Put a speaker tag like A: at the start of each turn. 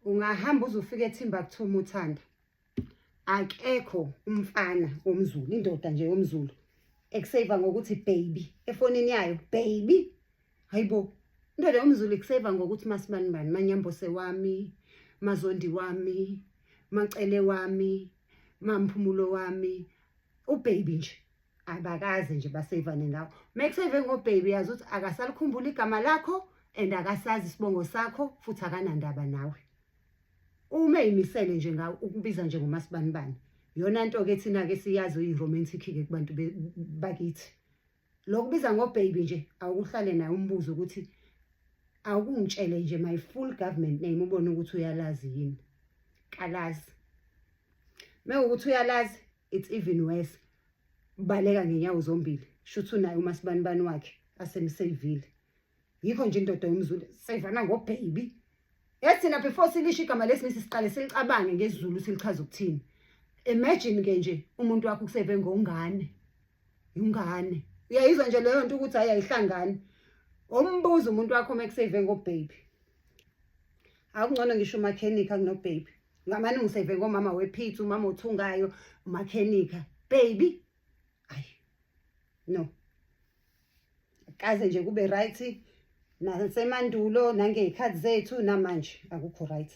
A: Ungahamba uze ufike eTimbuktu uma uthanda. Akekho umfana womZulu, indoda nje yomZulu ekuseva ngokuthi baby efonini yayo, baby. Hayibo, indoda yomZulu ikuseva ngokuthi masibani bani, manyambose wami, mazondi wami, macele wami, mamphumulo wami, ubaby nje. Abakaze nje basevane ngawo. Mekuseve ngobaby, yazi ukuthi akasalikhumbula igama lakho and akasazi isibongo sakho, futhi akanandaba nawe. Uma eyimisele nje ngawo ukubiza nje ngomasibanibani. Yona nto ke thina ke siyazi uyi-romantic ke kubantu bakithi. Lokubiza ngobaby nje, awukuhlale naye umbuzo ukuthi awukungitshele nje my full government name, ubone ukuthi uyalazi yini. Kalazi. Mewukuthi uyalazi, it's even worse. Baleka ngenyawo zombili. Shuthi unaye umasibanibani wakhe asemsevile. Yikho nje indoda yomZulu sevana ngobaby. Yathi thina before silisho igama lesiNgisi siqale silicabange ngesiZulu silichaza ukuthini. Imagine ke nje umuntu wakho kuseve ngongane. Ingane. Uyayizwa nje leyo nto ukuthi hayi, ayihlangani. Umbuzo umuntu wakho mekusave ngobaby. Akungcono ngisho umakhenikha kunobaby. Ngamane ungisave ngomama wepizza, umama othungayo, umakhenikha. Baby. Ayi. No. Kaze nje kube right nasemandulo nangey'khathi zethu, namanje akukho right.